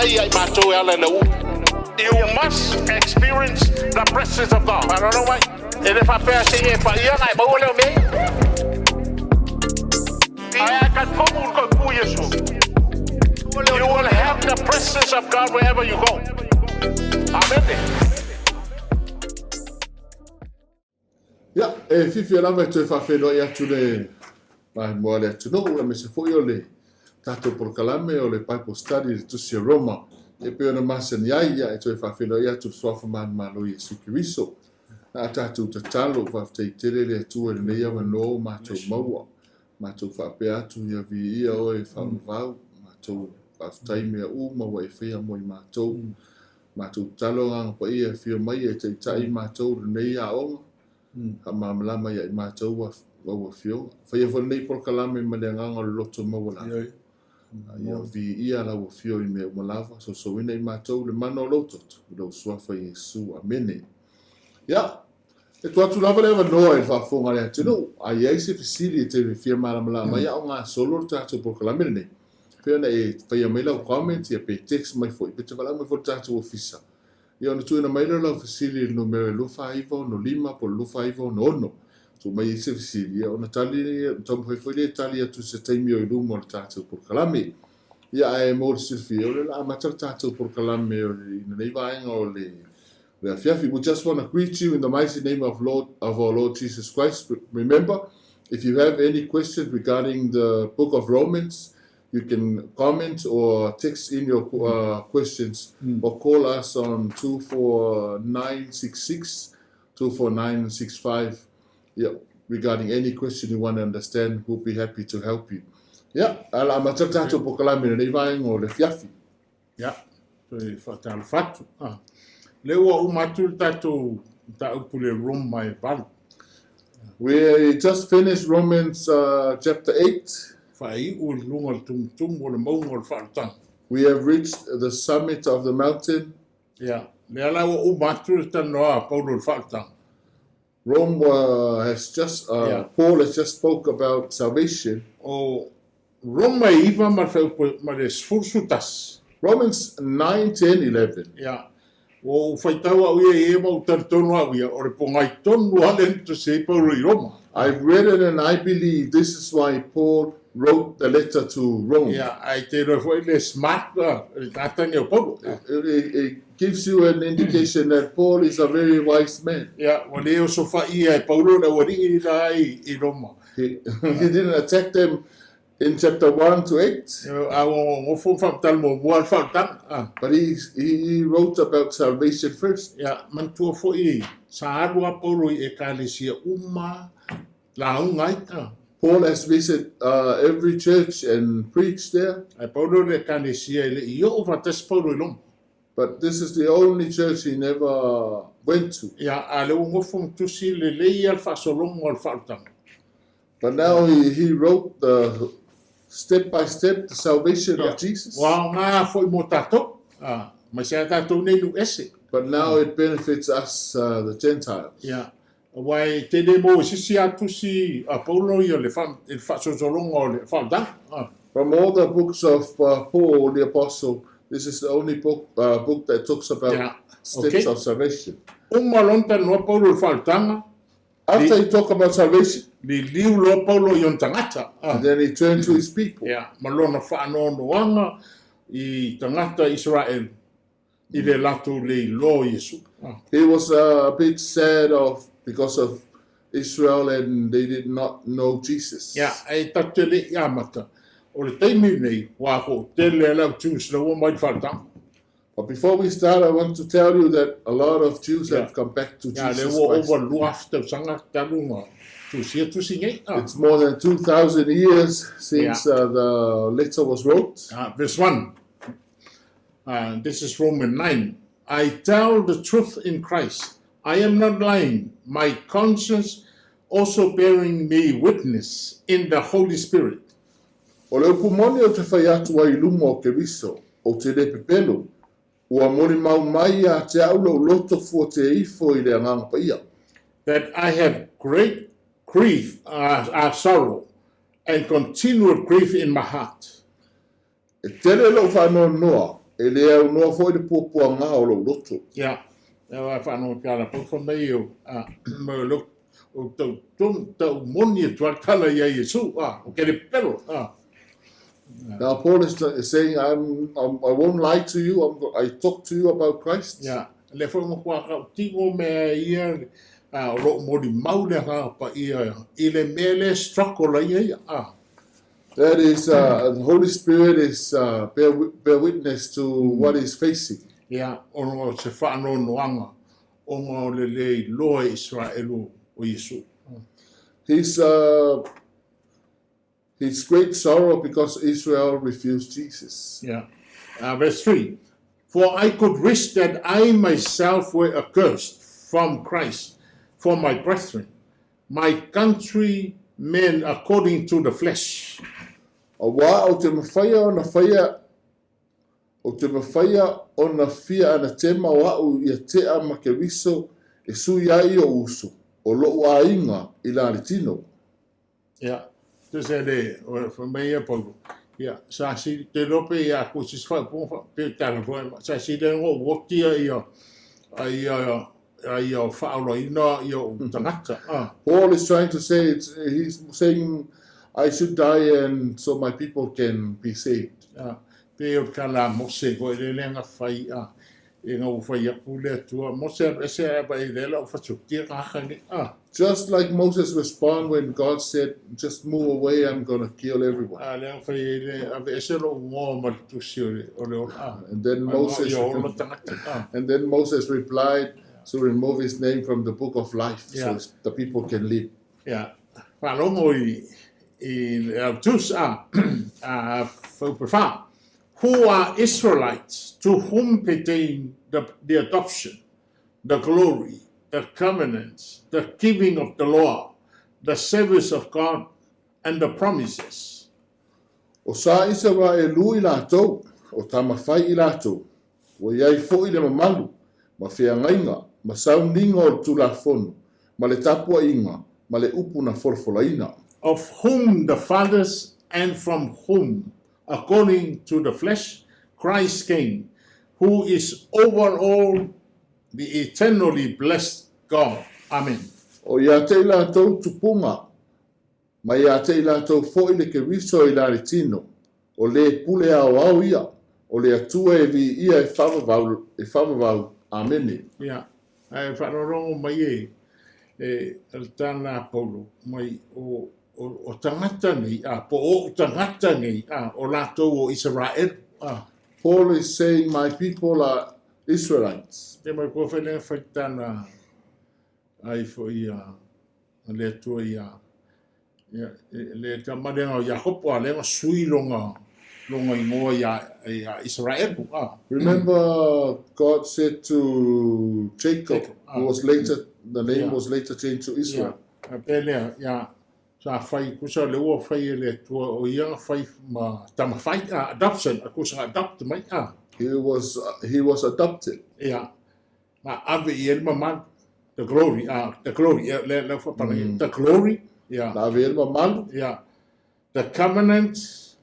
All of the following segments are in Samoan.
mai ia i matou e ala i le uu. You must experience the presence of God. Faalolo mai. E le faapea se i e paia ona e maua lea o mea ia. Ae a e talitonu i le toe pu Iesu, you will have the presence of God wherever you go. Amene. Ia, e fiafia lava e toe faafeiloai atu le vaemoa le atunuu, aemaise foi o le tatou polokalame o le Bible Study i le Tusi a Roma. E pei ona masani ai, ia, e toe faafeiloai atu le Suafa Manumalo o Iesu Keriso. Na a tatou tatalo, faafetai tele le Atua i lenei avanoa ua matou maua. Matou faapea atu, ia viia oe e faavavau, matou faafetai mea uma ua e faia mo i matou. Matou tatalo Agaga Paia e afio mai e taitai matou i lenei aoga, faamalamalama ia i matou lau Afioga. Faia foi lenei polokalame ma le agaga o le loto maualalo. Ia viia lau Afio i mea uma lava, soosooina i matou le mana o lou toto, i lou Suafa Iesu. Amene. Ia, e tuu atu lava le avanoa i le faafofoga a le atunuu, a i ai se fesili e te fia malamalama ai a o gasolo le tatou polokalame lenei, pei ona e faia mai lau comment ia pe text mai foi, pe te valaau mai foi i le tatou ofisa, ia ona tuuina mai lea o lau fesili i le numera 2965 po o le 2966. Tuu mai ai se fesili, ia ona tali, taumafai foi lea e tali atu i se taimi o i luma o le tatou polokalame. Ia ae mo le silafia, o lea o le a amata le tatou polokalame i lenei vaega o le le afiafi. We just want to greet you in the mighty name of Lord of our Lord Jesus Christ. Remember, if you have any questions regarding the book of Romans, you can comment or text in your questions or call us on 24966 24965. Yeah, regarding any question you want to understand, we'll be happy to help you. Yeah, ala amata le tatou polokalame i lenei vaega o le afiafi. Ia, toe faatalofa atu. Ah. Lea ua uma atu le tatou mataupu le Roma e valu. We just finished Romans chapter 8. Faaiu i luga o le tumutumu o le mauga o le faalutaga. We have reached the summit of the mountain. Ia, lea la ua uma atu le talanoa a Paulo i le faalutaga. Rome has just, Paul has just spoke about salvation. O Roma e iva ma le fuaiupu ma le 11. Romans 9, 10, 11. Ia, ua ou faitau au ia i e ma ou talitonu au ia, o le pogai tonu lava lea na tusi ai Paulo i Roma. I've read it and I believe this is why Paul wrote the letter to Rome. Ia, ae te iloa foi le smart le tagata lenei o Paulo. It, it gives you an indication that Paul is a very wise man. Ia, ua le osofaia e Paulo le aualii la i Roma. He, he didn't attack them in chapter 1 to 8. A ua nofo ma faamatala muamua le faaolataga. Ah. But he wrote about salvation first. Ia, manatua foi sa alu a Paulo i ekalesia uma lauga ai. Ah. Paul has visited every church and preached there. Ae pau lea o le ekalesia e le i oo faatasi Paulo i Roma. But this is the only church he never went to. Ia, a o lea ua nofo ma tusi lelei lava le faasologa o le faaolataga. But now he wrote the step by step the salvation of Jesus. Ua aoga foi mo tatou, aemaise lava tatou nei nuu ese. But now it benefits us the Gentiles. Ia, aua e tele mo i se isi lava tusi a Paulo ia le faasolosologa o le faaolataga. From all the books of Paul the apostle, this is the only book book that talks about steps of salvation. Uma loa ona talanoa Paulo i le faaolataga. After he talk about salvation. Liliu loa Paulo i ona tagata. And then he turned to his people. Ia, ma lona faanoanoaga i tagata Isaraelu i le latou le iloa o Iesu. He was a bit sad of because of Israel and they did not know Jesus. Ia, ae tatou te le i amata, o le taimi lenei, ua toatele a le au Jews la ua omai i le faletaga. But before we start, I want to tell you that a lot of Jews have come back to Ia, lea Jesus ua Christ. ova 2000 tausaga talu ona tusia tusi nei. It's more than 2,000 years since the letter was wrote. Verse 1. This is Roman 9. I tell the truth in Christ. I am not lying. My conscience also bearing me witness in the Holy Spirit. O le upu moni ou te fai atu ai i luma o Keriso, ou te le pepelo, ua molimau mai ia te au lou loto fuateifo i le Agaga Paia. That I have great grief, sorrow, and continual grief in my heart. E tele lou faanoanoa E le aunoa foi le puapuagā o lou loto. Ia, e faanono ke ala pau fai mai o, a, mai o leo o tau tonu, tau moni atu ai le tala iā Iesu, a, ou te le pepelo, a. Now Paul is saying, I'm, I'm, I won't lie to you, I'm, I talk to you about Christ. Ia, lea foi matua tautino mea ia, a, o lo o molimau le Agaga Paia i le mea lea e struggle ai ia, a. That is, the Holy Spirit is bear, bear witness to what he's facing. Ia, ona o se faanoanoaga, ona o le le iloa e Iseraelu o Iesu. His, his great sorrow because Israel refused Jesus. Yeah. Verse 3 For I could wish that I myself were accursed from Christ for my brethren, my countrymen according to the flesh. Auā ou te mawhaia ona whaia ou te mawhaia ona fia anatema o a'u ia tea ma Keriso e sui ai o'u uso, o lo'u aiga i la le tino. Ia, tusa le, fai mai ia Paulo, ia, sa sili, te iloa pe ia aku se isi faaupuga fa, pe tala foi, sa sili ai ona ou oti ia, ia, ia, a ia faaolaina ia ou tagata. Ah. Paul is trying to say, it's, he's saying, I should die and so my people can be saved. Ah, pe o le tala a Mose foi le le na fai, ah, ina ua fai atu le Atua, Mose alu ese ae vaai lea lau fatutia tagata nei. Ah. Just like Moses respond when God said, just move away, I'm gonna kill everyone. A lea na fai ai le ave ese lou igoa ma le tusi o le o le ola. Ah. And then Moses Ia ola tagata. Ah. And then Moses replied to remove his name from the book of life yeah. so the people can live. Yeah. Faalogo i i le au tusi a a Faupefa. Who are Israelites to whom pertain the, the adoption, the glory, the covenants, the giving of the law, the service of God, and the promises. O sa Isaraelu i latou, o Tamafai i latou, ua i ai foi le mamalu, ma feagaiga, ma sauniga o le Tulafono, ma le tapuaiga, ma le upu na folafolaina. Of whom the fathers and from whom, according to the flesh, Christ came, who is over all the eternally blessed God. Amen. O ia te i latou tupunga, ma ia te i latou foi le Keriso i la le tino, o le pule aoao ia, o le Atua e viia e faavavau, e faavavau. Amene. Ia, ae faalogologo mai e, e le tala a Paulo mai o, o, o tagata nei, a, po o o'u tagata nei, a, o latou o Isaraelu, a. Paul is saying my people are Israelites. Te mai kua whai lenga whai tana ai fo ia le atua ia ia le tamalenga o Iakopo a lenga sui longa longa ingoa ia ia Israel a. Remember God said to Jacob, Jacob who was later the name yeah. was later changed to Israel. Yeah. Pe lea, ia, sa fai, kusa le ua fai e le Atua, o ia na fai ma tama fai, a, adoption, a kusa na adopt mai, a. He was he was adopted. Ia, na ave i ai le mamalu, the glory, a, the glory, ia, lea, lea whapana, the glory, ia. Na ave i ai le mamalu. Ia, the covenant,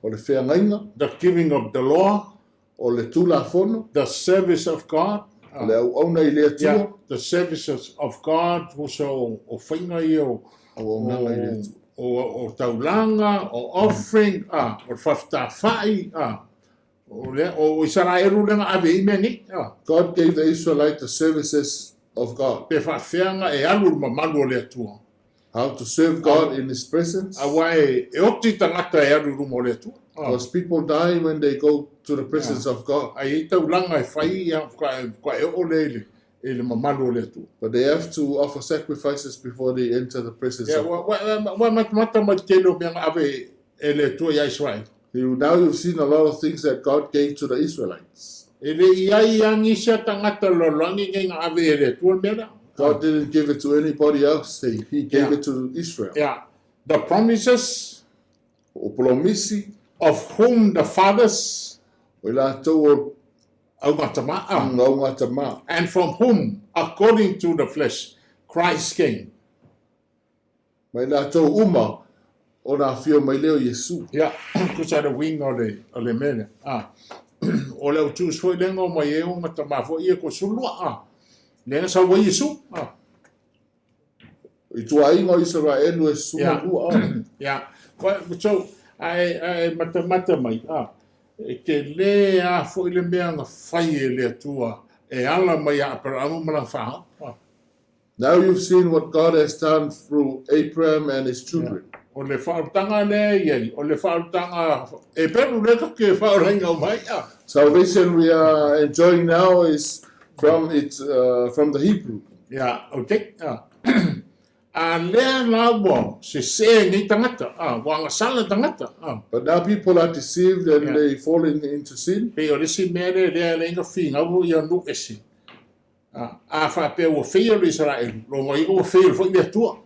O le feagaiga. The giving of the law, O le Tulafono. The service of God, O le auauna i le Atua. Yeah, the services of God, husa o, o whainga ia o, Auaunaga i le Atua. o, o, o taulanga, o offering, ah, o le whawhitawhai, ah, o, lea, o Isaraelu lea na ave i mea nei. Ah. God gave the Israelite the services of God. Pe whaawheanga e alu le mamalu o le Atua. How to serve God in His presence. Aua e, e oti tagata e alu i luma o le Atua. Because people die when they go to the presence of God. Ai e taulanga e whai ia, ka e o le i le, i le mamalu o le Atua. But they have to offer sacrifices before they enter the presence yeah, of God. Wa, wa, wa matamata mai te tele o mea ave e le Atua ia Israel. You, now you've seen a lot of things that God gave to the Israelites. E le i ai angi sia tagata lalolagi nei na ave e le Atua le mea lea. God didn't give it to anybody else. He, he gave Yeah. it to Israel. Yeah. The promises O polomisi, of whom the fathers o i latou o augatama'a augatama. and from whom, according to the flesh, Christ came. Ma i latou uma ona afio mai lea o Iesu. Ia, tusa le uiga o le, o le mea lea. Ah. O le au Jews foi lea na omai ai ona tama foi ia 22, lea na sau ai Iesu. I tuaiga o Isaraelu e 12. Ia. So, ae matamata mai, e tele lava foi le mea na fai e le Atua e ala mai ia Aperaamu ma lana fanau. Now you've seen what God has done through Abraham and his children. O le faaolataga lea e i ai, o le faaolataga Eperu lea tatou te faaolaina uma ai. Salvation we are enjoying now is from it from the Hebrew. Ia, okay. A lea la ua sesē nei tagata, ua agasala tagata. But now people are deceived and they fall into sin. Pei o le isi mea lea lea e ala ai ona finau ia nuu ese. A faapea ua fail le Isaraelu, lona uiga ua fail foi le Atua.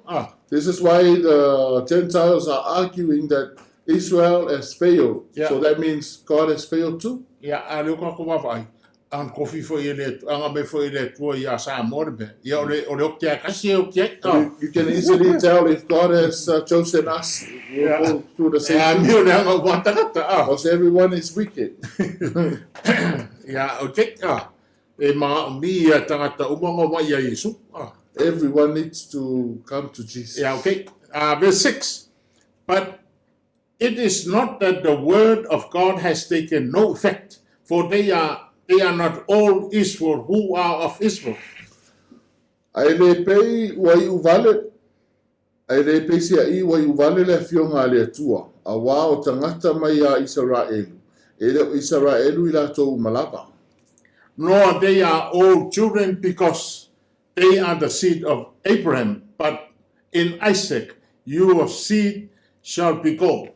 This is why the Gentiles are arguing that Israel has failed. So that means God has failed too. Ia, a lea ua tatou vaavaai, a na tofi foi e le Atua, a na aumai foi e le Atua ia Samoa le mea, ia o le, o le oti lava e tasi e oti ai. You can easily tell if God has chosen us, we'll go through the same E thing. amio leaga uma tagata. Because everyone is wicked. Ia, okay. E manaomia ia tagata uma ona omai ia Iesu. Everyone needs to come to Jesus. Ia, okay. Verse 6. But it is not that the word of God has taken no effect, for they are, they are not all Israel who are of Israel. Ae le pei ua iu vale, ae le peiseai ua iu vale le Afioga a le Atua, auā o tagata mai iā Isaraelu, e le o Isaraelu i latou uma lava. Nor they are all children because they are the seed of Abraham, but in Isaac your seed shall be called.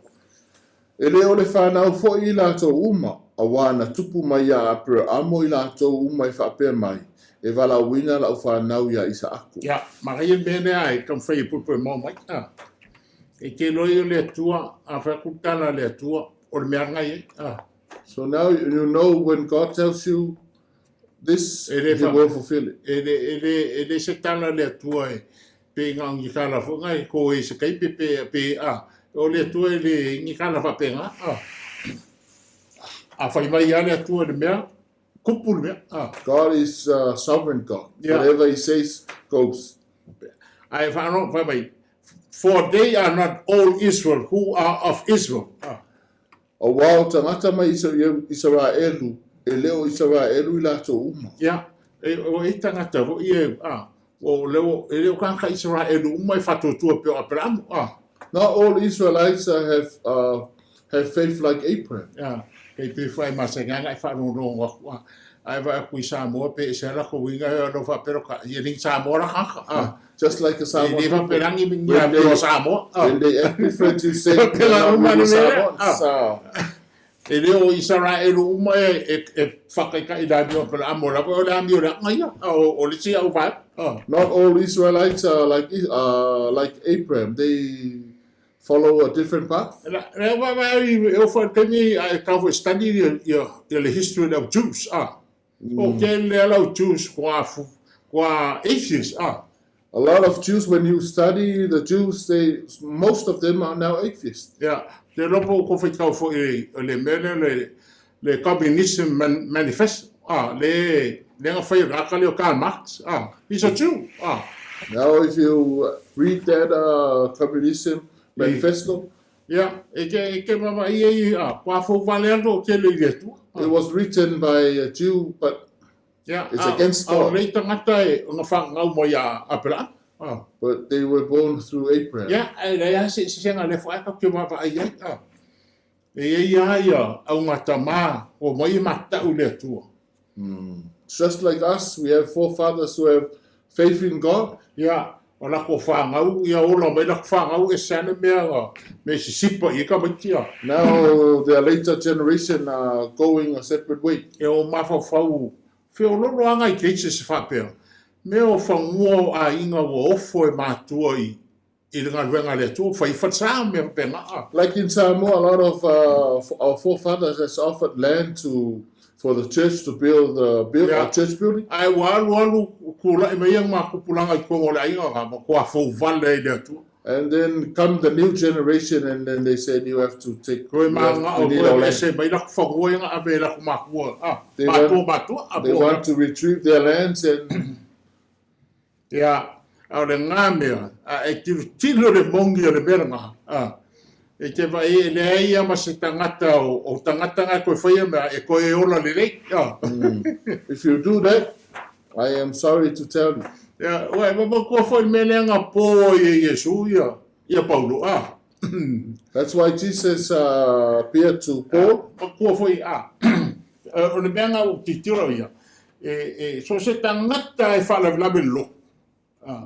E le o le whanau foi i latou uma, auā na tupu mai iā Aperamo i latou uma e faapea mai, E valaauina lau whanau iā Isaako. Ia, manaia le mea lea e taumafai e puipui mau mai. A. E te iloa ai o le Atua, a fai atu le tala a le Atua, o le mea lena e i ai. A. So now you know when God tells you this, E le He will fulfill it. E le, e le, e le se tala a le Atua e pe na o ni tala foi na e ko e se taimi pe, pe, a, o le Atua e le ni tala faapena, a. A fai mai lava le Atua i le mea, kupu le mea, a. God is a sovereign God. Whatever He says goes. Ae whaano, fai mai, For they are not all Israel who are of Israel. A. Auā o tagata mai Isaraelu, e le o Isaraelu i latou uma. Ia, e, o e tagata foi e, a, o leo, e le o kānaka Isaraelu uma e whatotua pe o Aperaamu, a. Not all Israelites have, have faith like Abraham. Ia, kei te whai ma se nganga e wharongongo aku, a. Ae vaai atu i Samoa pe ese ala ko uiga he ano whapero ka, ia ring Samoa ra kaka, a. Just like the Samoan E le people. whaperangi mi ngia pe o Samoa, a. When they act different, you say they're not really Samoans. E le o Isaraelu uma e, e, e whakaikai la mio pela amo la o le amio le anga ia, o, o le tia au vai. Not all Israelites are like, like Abraham. They follow a different path. La, la, wa, wa, e o wha taimi a e kau study ia, ia, ia le history of Jews, a. O ke le ala o Jews kua, kua atheists, a. A lot of Jews, when you study the Jews, they, most of them are now atheists. Ia, te lopo ko whai kau foi le mea lea le, le Communism man, Manifesto, a, le, le nga whai raka le o Karl Marx, a. He's a Jew, a. Now, if you read that Communism Manifesto, Ia, e ke, e ke mama i e, a, kua fau wale anō ke le i le Atua. It was written by a Jew, but Ia, it's a, against a o God. lei tangata e nga whangau mai a Aperahama. A. But they were born through Abraham. Ia, e lei a se se nga le whae ka ke mama ai ai. A. E ei a ia au ngā tamā o mai e matau le Atua. Just like us, we have forefathers who have faith in God. Ia, o lako whāngau, ia ola mai lako whāngau e se ane mea nga, me sisipa i e ka maitia. Now their later generation are going a separate way. E o mawhauwhau, wheololo anga i te iti se whapea, me o whangua o āinga ua ofo e mātua i, i le galuega a le Atua, whai whataa mea whapenga a. Like in Samoa, a lot of our forefathers has offered land to for the church to build the build, a church building. Ae ua alualu kulaʻi mai ia makupulaga i totonu o le ʻaiga, ma kua fouvale ai le Atua. And then come the new generation and then they said you have to take, Koe we ma have, nga we o need koe our me land. se mai laku whangua inga ave laku makua. Ah, They matua want, matua a they po. want to retrieve their lands and Ia, a o le ngā mea, a e tilotilo le mongi o le mea ngā. A, e te vai e leai ia ma se tangata o, o tangata ngā koe whaia mea e koe e ola lelei. A. if you do that, I am sorry to tell you. Ia, ua e mamakoa foi le mea lea nga pō ai e Iesu ia, ia Paulo, a. That's why Jesus appeared to Paul. Makua foi, a. O le mea nga ua titiro ia, e, e, so se tangata e faalavelave le lotu. A.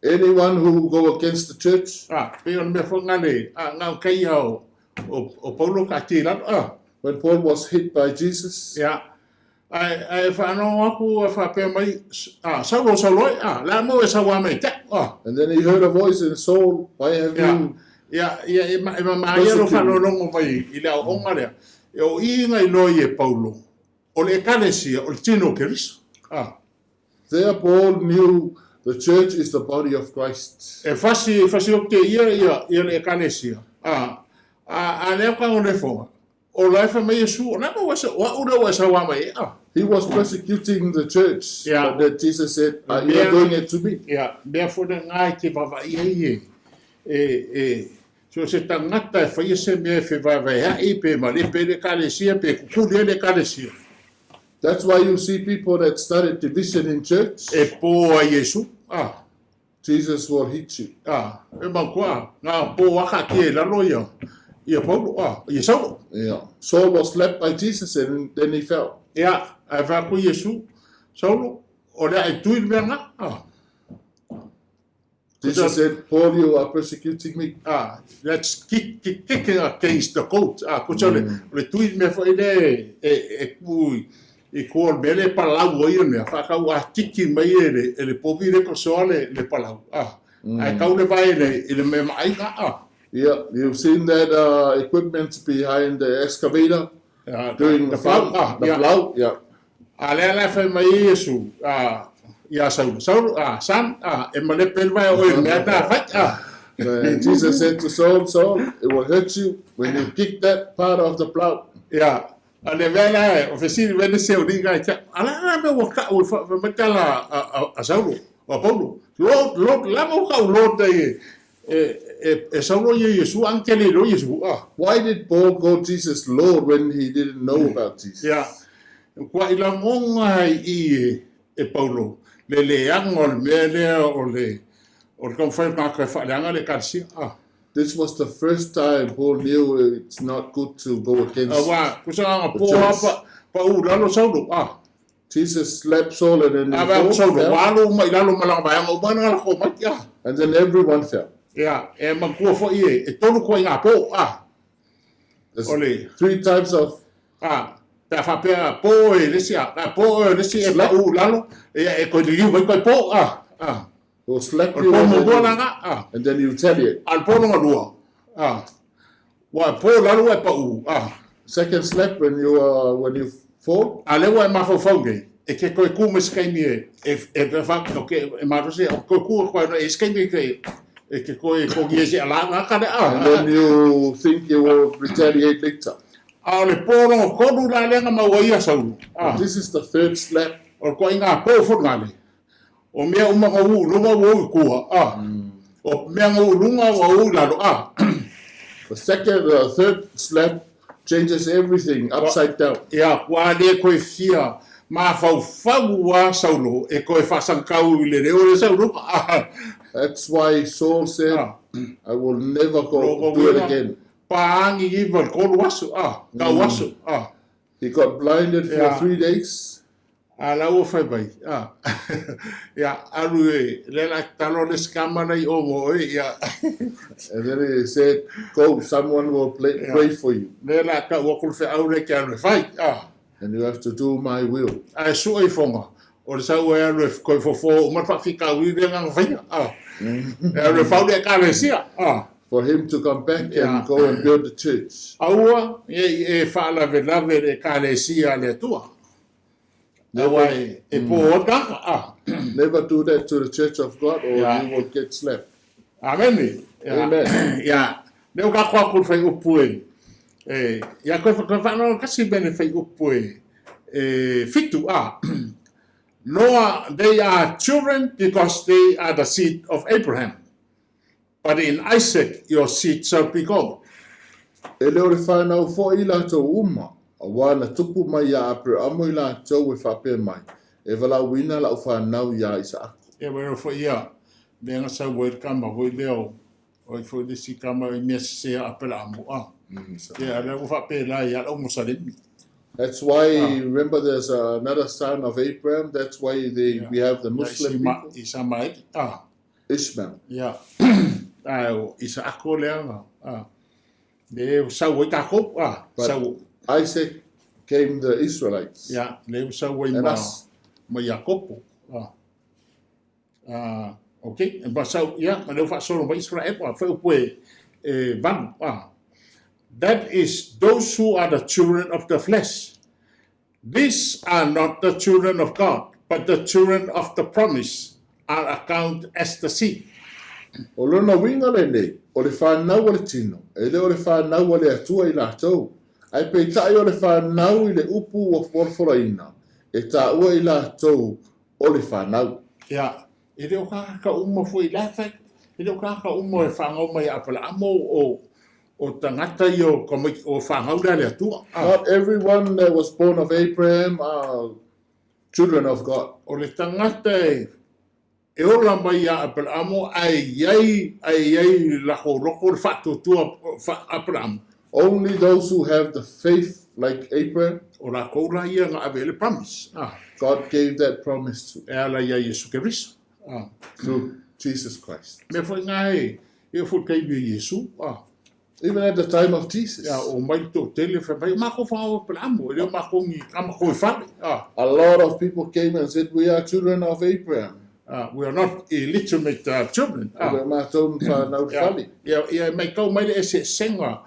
Anyone who go against the church, A, pei o le mea foi nga le, a, nga o kai o, o, o Paulo ka ti lalo, a. when Paul was hit by Jesus, Ia, ae, ae whaanongo aku a whapea mai, a, Saulo, Saulo, e, a, la mo e saua mai te, a. and then he heard a voice in Saul, why have Ia, you ia, ia, e, ma, e mamaia lo persecuted me? whaalolongo mai i le aoaoga lea. E o i inga i loa i e Paulo, o le ekalesia, o le tino o Keriso. A. There Paul knew the church is the body of Christ. E fasi, e fasi o te ia, ia, ia le ekalesia. A, a, a lea ka o le fonga. O la e fai mai Iesu, o la mo ese, o au lea ua e sauā mai e, a. He was persecuting the church, Ia. but then Jesus said, O "You are mea, doing it to me." ia, mea foi le ngā i te vavaai ai e, e, e, so se tagata e faia se mea e fevaevaea'i pe malepe le ekalesia pe kukuli ai le ekalesia. That's why you see people that started division in church. E pō ai Iesu, a. Jesus will hit you. A, e makoa, ngā pō aka ki e lalo ia, ia Paulo, a, ia Saulo. Yeah. Saul was slapped by Jesus and then he fell. Ia, ae wha aku Iesu, Saulo, o lea e tui le mea ngā, a. Jesus said, Paul, you are persecuting me. A, that's kick, kick, kicking against the goat. A, ko tau le, le tui le mea whai le, e, e ku, i ko le mea le palau o ia mea, whakau a tiki mai e le, e le povi le kosoa le, le palau. A, ae kau le vai le, i le mea maaiga, a. Yeah, you've seen that equipment behind the excavator doing the the plow, plow, the yeah. plow, yeah. A lea la fai mai e Iesu, a, iā Saulo, Saulo, a, son, a, e malepe le vai o oe i le mea na fai, a. And Jesus said to Saul, Saul, it will hurt you when you kick that part of the plow. Ia, a le mea la, o fesili mai le seuli ngai te, a la la mea ua ka'u e fa, fai mai tala a, a, a Saulo, a Paulo, Lord, Lord, lava ua ka'u Lord ai e, e, e, e Saulo ia Iesu, angeli loa Iesu, a. Why did Paul call Jesus Lord when he didn't know about Jesus? Ia, Kua i lagoga ai i e, e Paulo le leaga o le mea lea o le, o le taumafai o le tagata e faaleaga le Ekalesia. A. This was the first time Paul knew it's not good to go against Aua, ko se agaga the po church. pa, pa u lalo Saulo. A. Jesus slapped Saul and then he A vea fell, Saulo, fell, ua alo uma i lalo ma lana vaega uma na lako mai. A. and then everyone fell. Ia, e matua foi e, e tolu koa i ngā pō. A. There's O le, three types of A, pe a faapea pō e le isi, a, a pō e le isi e slap. pa'u i lalo, ia e koe liliu mai koe pō, a, a. Will slap O le you pō and muamua then la you, nga, a. and then you retaliate. A le pō longa lua, a. Ua e pō lalo ua e pa'u, a. Second slap when you are when you fall. A lea ua e mafaufau nei, e ke koe kū mai se kaimi e, e, e, e, fa, o ke, e malosi, o koe kū e koe no, e se kaimi ke, e ke koe kongi e se ala, nga ka le, a. And then you think you will retaliate later. A o le pō longa kolu la lea nga maua ia Saulo, a. But this is the third slap. O le koaiga pō fo le. O mea uma nga uu i luma ua uu i kua, a. O mea nga uu i luga ua uu i lalo, a. The second, the third slap changes everything upside down. Ia, ua le koe fia mafaufau a Saulo e koe faasagakau i le leo o le Saulo, a. That's why Saul said, I will never go Loko do it uiga, again. paagi iva le tolu aso, a, tau aso, a. He got blinded for Ia. 3 days. A la ua fai mai, a. Ia, alu e, le la talo le skama nei o mo oe, ia. And then he said, go, someone will play, Ia. pray for you. Le la ka ua kulu wheau le ke alu e fai, a. And you have to do my will. A e sua i fonga, o le sau e alu e koe fofo, uma le whaafika ui le nganga whaia, a. E alu e whau le ekalesia, a. For him to come back and Ia. go and build the church. Aua, e, e whaalavelave le ekalesia a le Atua. Aua e, e pō o kaka, a. Never do that to the church of God or Yeah. you will get slapped. Amene. Ia. Amen. Ia. Lea ua kako aku i le fuaiupu e, e, ia koe koe whaanau kasi mea le fuaiupu e, e fitu, a. Noa, they are children because they are the seed of Abraham. But in Isaac your seed shall be called. E le o le whānau foi i latou uma, auā na tupu mai iā Aperamo i latou e faapea mai, E valaauina lau whānau iā Isaako. Ia wero foi ia, lea na sau ai le kama foi lea o, o ai foi le isi kama i mea sese a Aperaamo, a. Ia, lea ua faapela ia lau Mosalemi. That's why, remember there's another son of Abraham, that's why they, Yeah. we have the Ia Muslim Isima, people, Isamaeli, a. Ishmael. Ia, a o Isaako lea na, a. Le ua sau ai takou, a, But sau, Isaac came the Israelites. ia, le ua sau ai And ma, us. ma Iakopo, a. A, ok, ma sau, ia, ma lea ua faasolo mai Israel, a, fai upu e, e valu, a. That is those who are the children of the flesh. These are not the children of God, but the children of the promise are accounted as the seed. O lona uiga lenei, o le fanau a le tino, e le o le fanau a le Atua i latou, ae peitai o le fanau i le upu ua folafolaina, e taua i latou o le fanau. Ia, e le o kākaka uma foi la fai, e le o kākaka uma e whangau mai a Aparaamo o, o tagata ia o, o whangau lea le Atua. Ah. Not everyone that was born of Abraham are children of God. O le tagata e, e ola mai ia Aperaamo ae iai, ae iai lako loko le faatuatua fa Aperaamo. Only those who have the faith like Abraham, O lakou la ia na ave le promise. Ah. God gave that promise to E ala ia Iesu Keriso. Ah. through Jesus Christ. Mea foi ngā e, e foi taimi o Iesu. Ah. Even at the time of Jesus. Ia, o mai le toatele fai mai, o mākou whangau Aperaamo, e le o mākou ni kama koe fale. Ah. A lot of people came and said, we are children of Abraham. We are not illegitimate children. Ah. O mātou whānau Ia, fale. ia, ia mai kau mai le eseesenga,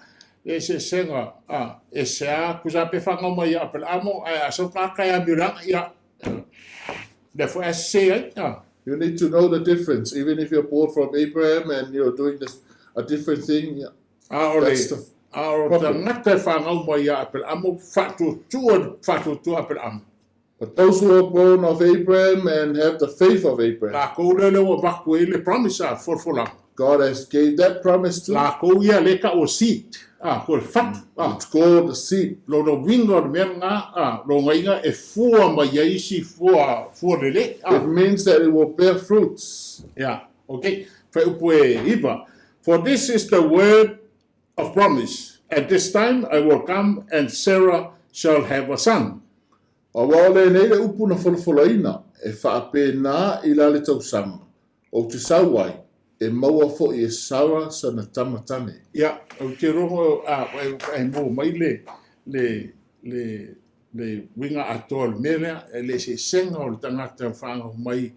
le eseesenga, ah, e se a kusa pe whangau mai ia Aperaamo, ai a sau kā kai a miuranga, ia, lea foi a se ai, ah. You need to know the difference, even if you're born from Abraham and you're doing this, a different thing. Yeah, A o le, That's the a o problem. tagata e whangau mai ia Aperaamo, whaatuatua, whaatuatua Aperaamo. But those who are born of Abraham and have the faith of Abraham, Lākou lea lea ua vaku ai le promise a folafolaga. God has gave that promise to. Lākou ia lea ka o seed, a, ko le fatu, a. It's called the seed. Lona uiga o le mea lena, a, lona iga e fua mai ai isi fua, fua lelei, a. It means that it will bear fruits. Ia, okay. Fuaiupu e iva. For this is the word of promise, at this time I will come and Sarah shall have a son. Aua o lenei le upu na folafolaina, e faapena i la le tausaga, ou te sau ai, e maua foi e Sara sana tama tane. Ia, ou te rongo, a, e maua mai le, le, le, le uiga atoa o le mea lea, e le eseesega o le tagata e whāngau mai,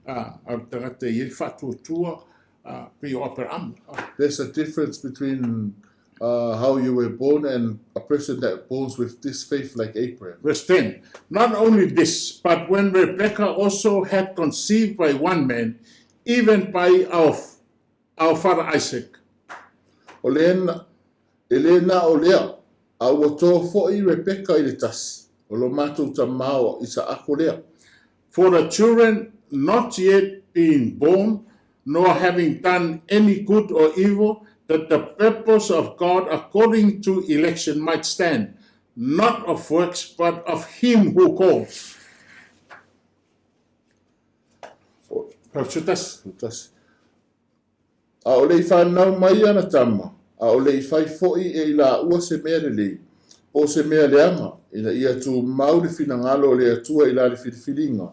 a, a le tagata e i ai le faatuatua, a, pei o Aperama. A. There's a difference between how you were born and a person that borns with this faith like Abraham. Verse 10, Not only this, but when Rebekah also had conceived by one man, even by our, our father Isaac. O le, e le na o lea, a ua toa foi Rebeka i le tasi, o lo matou tamā o Isaako lea. For the children not yet being born, nor having done any good or evil, that the purpose of God according to election might stand, not of works, but of him who calls. Tasi. Tasi. A o le i whanau mai ana tama, a o le i whai foi e i la ua se mea lelei, po o se mea leaga, ina ia tumau le finagalo o le Atua i la le filifiliga,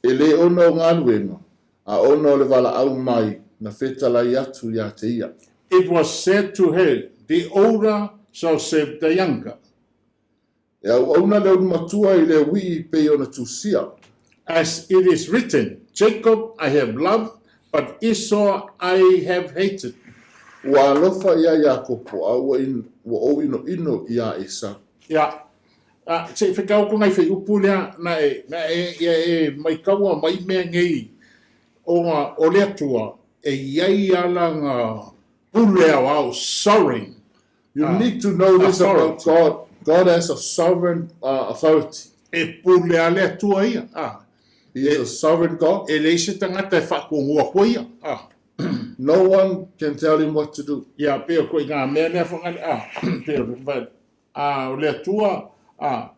e le ona o galuega, a ona o le valaau mai na fetalai atu iā te ia. It was said to her, The older shall serve the younger. E auauna le ulumatua i le uii pei ona tusia. As it is written, Jacob I have loved, but Esau I have hated. Ua alofa iā Iakopo, a ua ua ou inoino iā Esau. Ia, A, se i whekau ko ngai whai upu lea, na e, na e, ia e maikaua mai mea nei o nga, o le Atua, e iai ala nga pule ao ao, sovereign. You need to know this about God. God has a sovereign authority. E pule a le Atua ia. A. He is a sovereign God. E leai se tagata e whaakuangua koe ia. A. No one can tell him what to do. Ia, pei o koe i ngā mea lea whangare, a, pei o, but, a, o le Atua, a,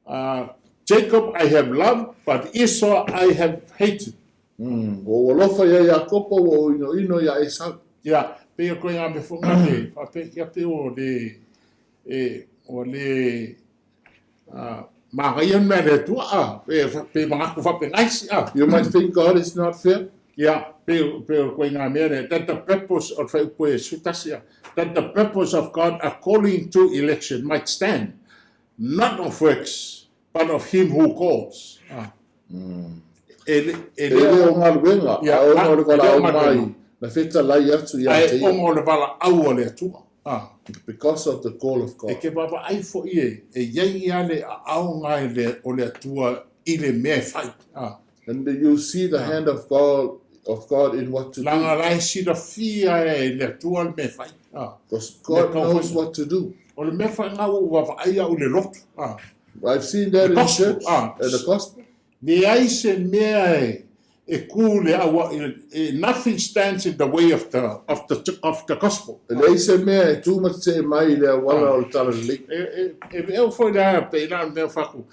a, Jacob I have loved, but Esau I have hated. Ua ou alofa iā Iakopo, ua ou inoino iā Esau. Ia, pei o koe ngā mea whangare, whapea, ia pei o le, e, o le, a, māngai anu mea le Atua, a, pe, pe mangaku whapengaisi, a. You might think God is not fair. Ia, pei, pei o koe ngā mea lea, that the purpose o whai upu e sutasi, a, that the purpose of God according to election might stand, not of works, but of him who calls. Ah. E, le, e E le o galuega, Ia, a ona o le e le o valaau mai, galuega. na fetalai atu ia Ae te ia. ona o le valaau a le Atua. Ah. Because of the call of E God. ke vaavaai foi e, e iai ia le aaoga e le, o le Atua i le mea e fai. Ah. And you see the hand of God, of God in what to do. Leaga la e silafia e le Atua le mea e fai. Ah. Because God Me kau knows fai. what to do. O le mea whainga ua vaavaai au i le lotu. Ah. I've seen that The in gospel, church, ah. in the gospel. Leai se mea e, e ku le aua, e, nothing stands in the way of the, of the, of the gospel. E leai se mea e tūmate mai i le auala o le talalelei. E, e, e eo foi lea pe ina mea whaku,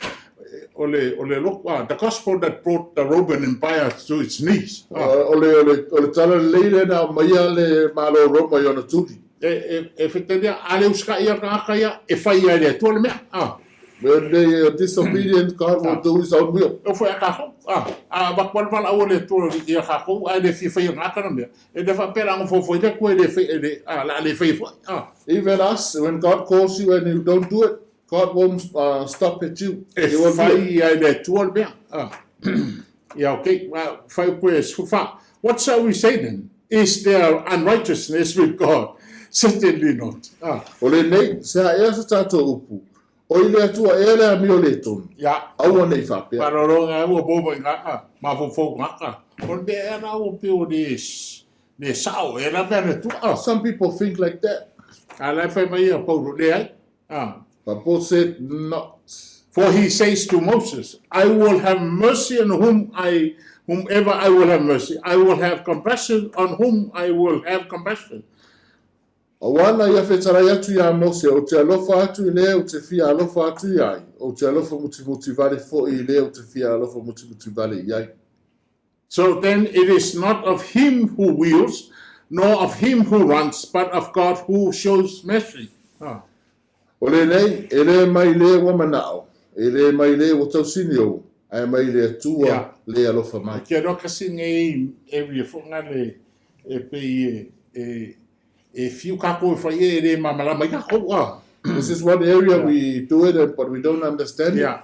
o le, o le lotu, ah, the gospel that brought the Roman Empire to its knees. Ah. O le, o le, o le talalelei lea na aumaia le Malo o Roma i ona tuli. E, e, e whitaria, a le usika ia ngaka ia, e whai ia le atua le mea. Ah. When they are disobedient, God will do his own will. E foi a kākou, ah, a wakwal wala au le atua ia kākou, a le fia whai ngaka na mea. E le whapera ngo fofo i le kua e le whai, e le, ah, la le whai foi. Ah. Even us, when God calls you and you don't do it, God won't stop at you. E He will do it. whai ia le atua le mea. Ah. Ia, okay, whai koe e sufa. What shall we say then? Is there unrighteousness with God? Certainly not. Ah. O lenei, se a ea se tātou upu, o i le Atua ea le amio le tonu, Ia, aua nei whapea. Paroroga ua bobo i ngā ka, mafofou ngā ka. O le mea ea ua peo le, le sao, e la mea le tua. Some people think like that. A lai whai mai ia Paulo, le ai. Ah. But Paul said not. For he says to Moses, I will have mercy on whom I, whomever I will have mercy. I will have compassion on whom I will have compassion. Auā na ia whetalai atu iā Mose, ou te alofa atu i lea ou te fia alofa atu i ai, ou te alofa mutimuti vale fo'i i lea ou te fia alofa mutimuti vale i ai. So then it is not of him who wills, nor of him who runs, but of God who shows mercy. Ah. O lenei, e le mai le ua mana'o, e le mai le ua tausini ou, ae mai le Atua Ia. le alofa mai. Ke aloha kasi nei e ria whanga le e pe i e, e, e whiu kākou e whai e re mamalama i kākou. Ah. This is one area we do it, but we don't understand it. Ia.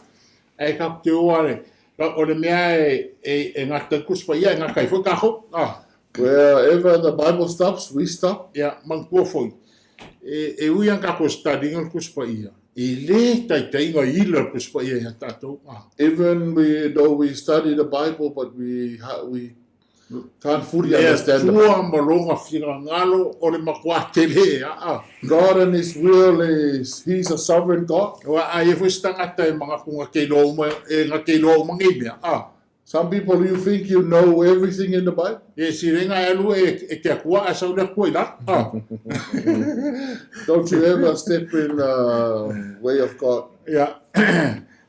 E ka te oa le, o le mea e, e, e ngā taukus pa ia, e ngā kai foi kākou. Ah. Wherever the Bible stops, we stop. Ia, mangtua foi. E, e ui an kākou studying o le kusi pa ia. E le taitai ngā ila le kusi pa ia ia tātou. Ah. Even we though we study the Bible, but we we can't fully Le understand the Atua ma longa whingangalo o le makua tele. Ah, ah. God and His will is He's a sovereign God. Wa a e foi se tangata e mangaku ngā kei loa uma, e ngā kei loa uma ngei mea. Ah. Some people, you think you know everything in the Bible. E si renga e alu e, e te akua a sau le akua i la. Ah. Don't you ever step in the way of God. Ia,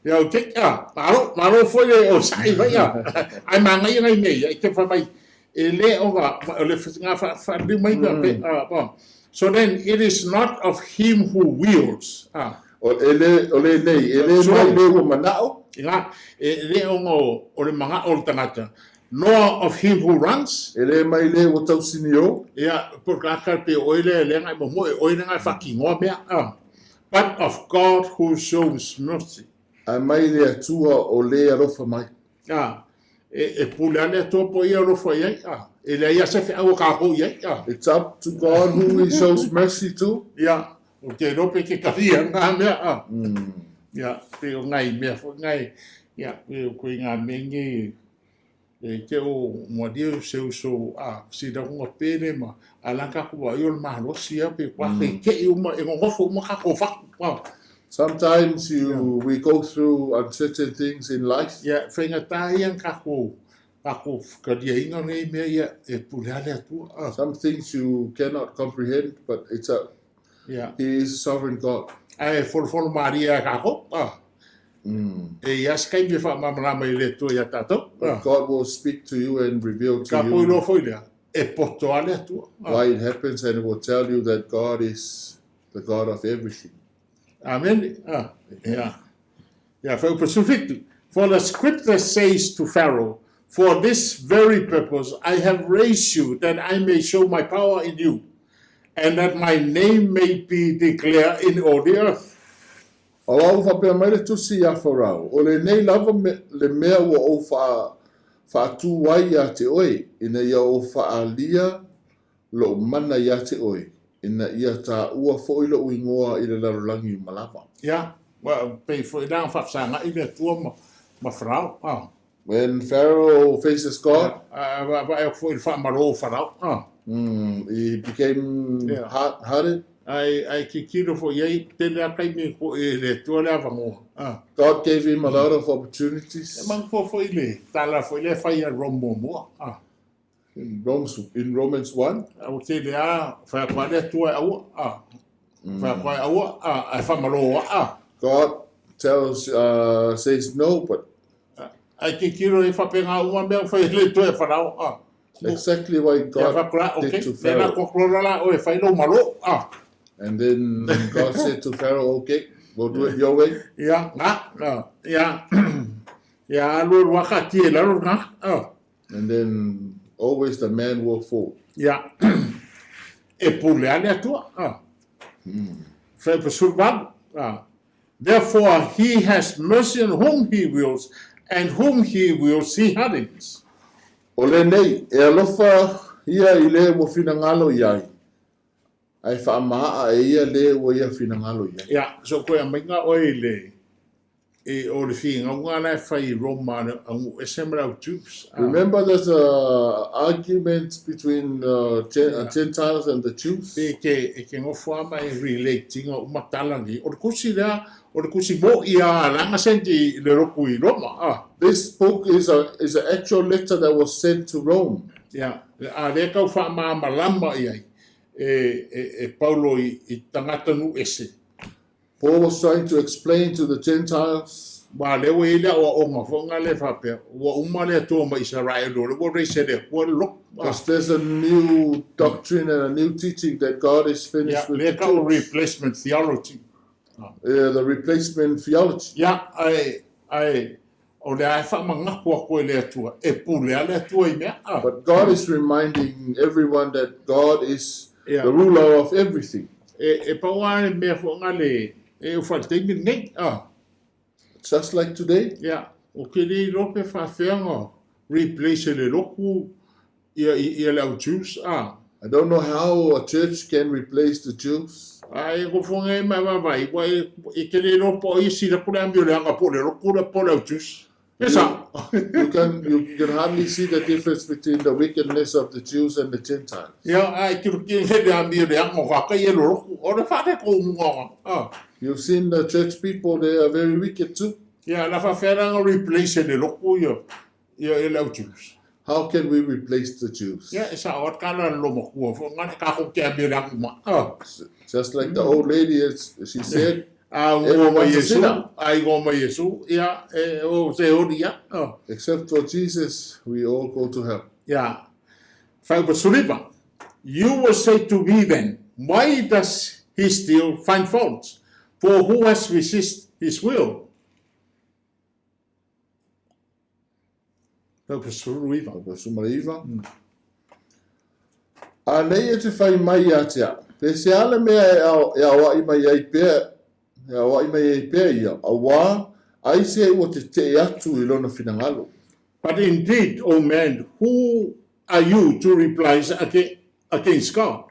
ia o te, ah, malo, malo foi le o sai vai ia. Ai mangai ngai mea ia, i te whamai, e le o ngā, o le ngā wha, wha, mai mea pe, ah, bon. So then it is not of him who wills. Ah. O e le, o le nei, e le So- mai le ua mana'o, I ngā, e le o ngā, o le manga o le tangata. Nor of him who runs. e le mai le ua tausini o, Ia, por ka ka pe oile le ngai mo mo e oile ngai whakingoa mea. Ah. But of God who shows mercy. ae mai le Atua o le alofa mai. Ah. E, e pule ale atua po ia alofa i ai. Ah. E le ia se whiaua kākou i ai. Ah. It's up to God who He shows mercy to. Ia, o te rope ke karia ngā mea. Ah. Ia, pei o nai mea foi nai, ia, pei o koe ngā mea nei, e te o malie o se uso a sila kunga pele ma a la ka ku ai o le malosi a pe kwa ke ke i uma e ngofo uma ka ko fa. Sometimes you we go through uncertain things in life. Ia, whainga ia ka ko ka ko whakaria inga nei mea ia e pule ale atua. Ah. Some things you cannot comprehend, but it's a He is a sovereign God. Ae folofolo maria ka ko. Ah. E ia se kaimi e whaamamalama i le Atua ia tātou. But God will speak to you and reveal to Ka you poi loa foi lea, e poto a le Atua. Ah. why it happens, and it will tell you that God is the God of everything. Amen. Ah. Yeah. Yeah, for 7. For the scripture says to Pharaoh, For this very purpose I have raised you, that I may show my power in you, and that my name may be declared in all the earth. Aua ua faapea mai le Tusi iā Farao, O lenei lava le mea ua ou faatū ai iā te oe, ina ia ou faaalia lou mana iā te oe, ina ia taua foi lou igoa i le lalolagi uma lava. Ia, ua pei foi la ona faafesagai le Atua ma Farao. Ah. When Pharaoh faces God, Ia, vaai atu foi i le faamalo o Farao. Ah. he became hard-hearted. Ae tilotilo foi i ai, tele lava taimi foi e le Atua le avanoa. Ah. God gave him a lot of opportunities. E manatua foi le tala foi lea e fai ia Rome muamua. Ah. In Romans, in Romans 1. Ua tele lava, fai atu lava le Atua e aua. Ah. Fai atu lava e aua, ah, ae faamalo lava. God tells, says no, but Ae tilotilo e faapena uma mea ua fai e le Atua ia Farao. Ah. Exactly what Ia God faapea, did okay, to lea la Pharaoh. kua lola la oe e fai lou malo. Ah. And then God said to Pharaoh, okay, we'll do it your way. Ia, nga, ah, ia, ia alu alu lava taatia i lalo lena. Ah. And then always the man will fall. Ia, e pule lava le Atua. Ah. 18. Ah. Therefore he has mercy on whom he wills, and whom he wills he hardens. O lenei, e alofa ia i le ua finagalo i ai, ae faamaaa e ia le ua ia finagalo i ai. Ia, so koe aumaiga oe i le, i, o le finauga la e fai i Roma a nuu ese ma le au Jews. Ah. Remember there's a argument between the Gentiles and the Jews. Pe e ke, e ke nofo lava ma e relate ina uma tala nei. O le tusi lea, o le tusi mo'i a le aga sendi i le lotu i Roma. Ah. This book is a is an actual letter that was sent to Rome. Ia, a lea tau faamalamalama i ai e, e, e Paulo i, i tagata nuu ese. Paul was trying to explain to the Gentiles. Aua o lea ua i ai le aoaoga foi lena e faapea, ua uma le Atua ma Isaraelu, o lea ua raise e le Atua le lotu. Because there's a new doctrine and a new teaching that God is finished with Ia, the lea tau church. replacement theology. Yeah, the replacement theology. Ia, ae, ae, o lea e faamanatu atu e le Atua, e pule lava le Atua i mea. But God is reminding everyone that God is the ruler of everything. E, e pau lava le mea foi lena le, e oo i le taimi lenei. Ah. Just like today. Ia, ou te le iloa pe faafefea ona replace e le lotu ia, ia le au Jews. Ah. I don't know how a church can replace the Jews. Ae nofo nei ma vaavaai, ua e, e te le iloa po o ai e sili atu le amio leaga po o le lotu lea po o le au Jews. E sao. You can, you can hardly see the difference between the wickedness of the Jews and the Gentiles. Ia, ae tilotilo nei le amio leaga o tagata ia e lolotu, o le faaletonu lena. You've seen the church people, they are very wicked too. Ia, o le a faapefea la ona replace e le lotu ia, ia le au Jews? How can we replace the Jews? Ia, e sao lava le tala a le olomatua foi lena, tatou te amio leaga uma. Just like the old lady, she said, A igoa mai everyone's a Iesu, sinner. a igoa mai Iesu, ia, e, o se oli ia. Except for Jesus, we all go to hell. Ia, 45. You will say to me then, Why does he still find fault? For who has resist his will? 49. 49. A nei e te whai mai ia te au. Pe se a le mea e ao, e aoai mai ai pea, e aoai mai ai pea ia, auā, ai se ua te tee atu i lona finagalo. But indeed, O man, who are you to reply against God?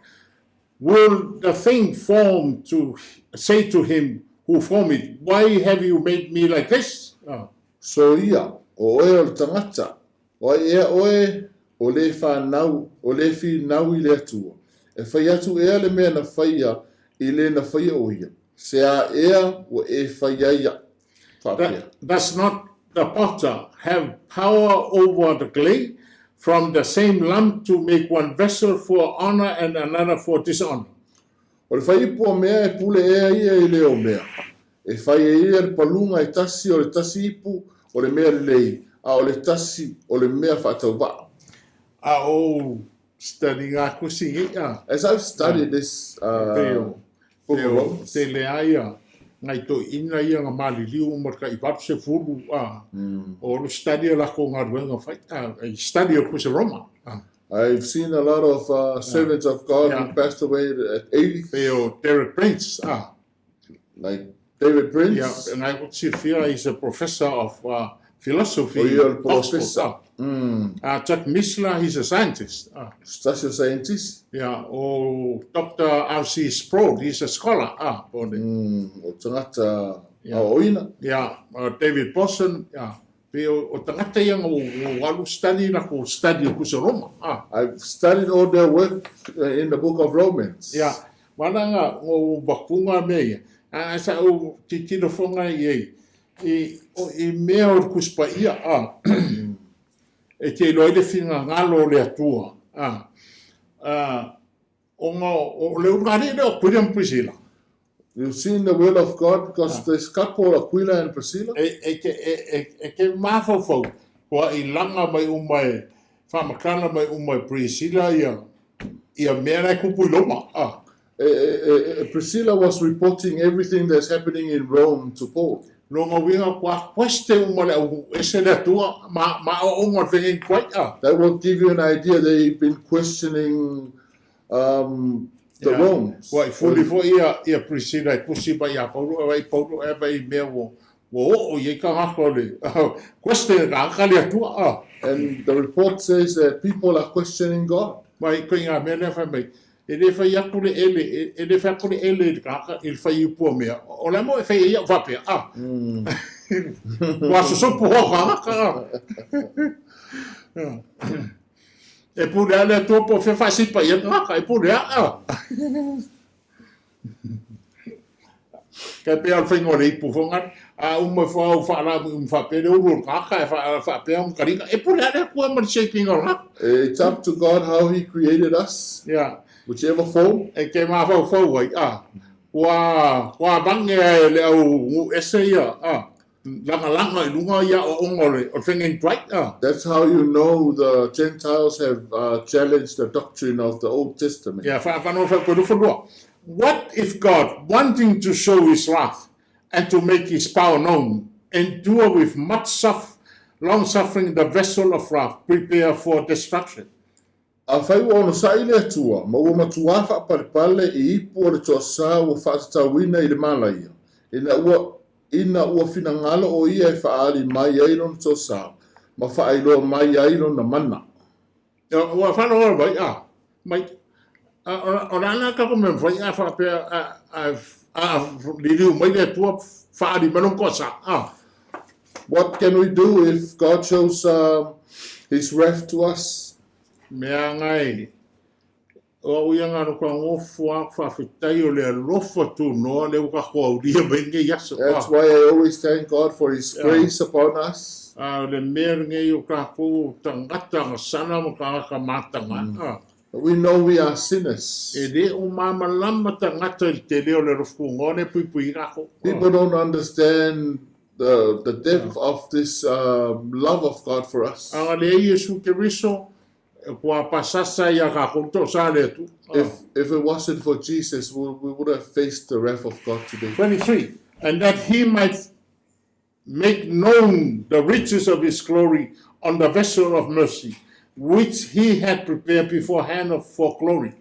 Will the thing formed to say to him, who formed it, Why have you made me like this? Soia, o oe o le tagata, o ai ea oe o lē fanau, o lē finau i le Atua, e fai atu ea le mea na faia i lē na faia o ia, se a ea ua e fai ai iaʻu faapea? Does not the potter have power over the clay, from the same lump to make one vessel for honor and another for dishonor? O le faiipu o mea e pule ea ia i lea o mea. E fai e ia le paluga e tasi o le tasi ipu o le mea lelei, a o le tasi o le mea faatauvaa. A o study ngā kusi ngi a. As I've studied this book of Romans. Te le a ia ngai to ina ia nga maliliu uma ka i valu se fulu a o lu study la ko ngā ruenga whai a i study o kusi Roma. A. I've seen a lot of servants of God who passed away at 80. Pei o Derek Prince. Ah. Like David Prince. Yeah, and I would see fear he's a professor of philosophy. O ia o le professor. Ah. Chuck Missler, he's a scientist. Ah. Social scientist. Yeah, o Dr. R.C. Sproul, he's a scholar. Ah, po ne. O tagata aoaoina. Yeah, David Pawson, yeah. Pe o, o tagata ia nga o alu study la ko study o kusa Roma. Ah. I've studied all their work in the book of Romans. Yeah. Wala nga o bakunga me ia. A sa o titilo fonga i ei. I, o, i mea o le kuspa ia. Ah. E te iloa ai le finagalo o le Atua. Ah. Ah. Ona o le ulugalii lea o Aquila ma Priscilla. You've seen the will of God because this couple, Aquila and Priscilla. E, e, ke, e, e, e ke mafaufau, kua i laga mai uma e, faamatala mai uma e Priscilla ia, ia mea la e kupu i Roma. Ah. E, e, e, Priscilla was reporting everything that's happening in Rome to Paul. Lona uiga kua queste uma le au ese le Atua ma, ma aoaoga o le fegei tuai. Ah. That will give you an idea they've been questioning um, the Yeah. Romans. Ua i fuli foi ia, ia Priscilla e tusi mai ia Paulo, e vai Paulo e vai i mea ua, ua oo i ai tagata o le, queste tagata le Atua. Ah. And the report says that people are questioning God. Mai koe ngā mea lea whai mai, e le whai atu le ele, e, e le whai atu le ele i le tagata i le whai upu o mea. O le mo e whai e ia o whapea, ah. Ua sosopu hoa tagata, ah. E pule a le Atua po o fea whaasipa i a tagata, e pule a, ah. Kai pea o le whainga o le ipu whangare, a uma wha au whaalamu i mwhapea le uru o le tagata e whaapea o makaringa, e pule a le Atua ma le shaping o le tagata. It's up to God how He created us, Yeah. whichever form. E ke mafaufau ai, a, kua, kua vagea e le au gu ese ia, a, lagalaga i luga ia aoaoga o le, o le fegei tuai, a. That's how you know the Gentiles have challenged the doctrine of the Old Testament. Ia, whaawhano whaukweruwhanua. What if God, wanting to show his wrath and to make his power known, endure with much suff long suffering the vessel of wrath prepared for destruction? Afai ua onosai le Atua, ma ua matuā faapalepale i ipu o le toasā ua faatatauina i le malaia, ina ua ina ua finagalo o ia e faaali mai ai lona toasā, ma faailoa mai ai lona mana. Ua faalogologo mai, a, mai, a, o le a la tatou mea mafai a faapea a, a, a liliu mai le Atua faaali mai lona toasā, a. What can we do if God shows um, His wrath to us? Mea ngai, o au ia nga no ka ngofo a faafetai o le alofa tunoa le ua tatou aulia mai lenei aso. That's why I always thank God for His grace upon us. A o le mea lenei o tatou tagata gasana ma tagata mataga. We know we are sinners. E le o malamalama tagata i le tele o le alofa tunoa lea e puipui ai tatou. People don't understand the, the depth of this love of God for us. A le Iesu Keriso, kua pasasa ia tatou tosa le Atua. If, if it wasn't for Jesus, we, we would have faced the wrath of God today. 23 And that he might make known the riches of his glory on the vessel of mercy, which he had prepared beforehand for glory.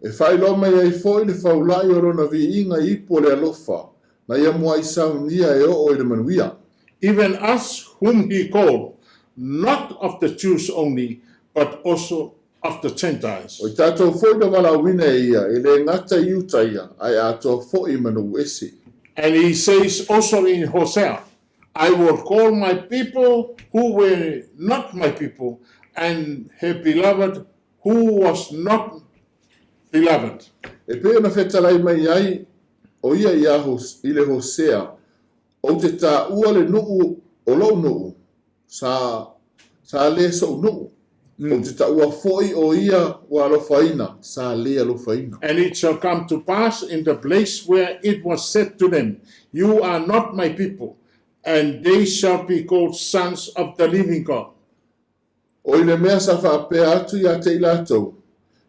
E faailoa mai ai foi le faula'i o lona viiga i ipu o le alofa, na ia mua'i saunia e oo i le manuia. Even us whom he called, not of the Jews only, but also of the Gentiles. O i tatou foi na valaauina e ia, e le gata i Iutaia, ae atoa foi i manu ese. And he says also in Hosea, I will call my people who were not my people, and her beloved who was not beloved. E pei ona fetalai mai ai ʻo ia iā i le Hosea, Ou te taua le nuu o lou nuu, sa, sa lē soʻu nuu. Ou te taua foʻi ʻo ia ua alofaina, sa lē alofaina. And it shall come to pass in the place where it was said to them, You are not my people, and they shall be called sons of the living God. O i le mea sa faapea atu iā te i latou,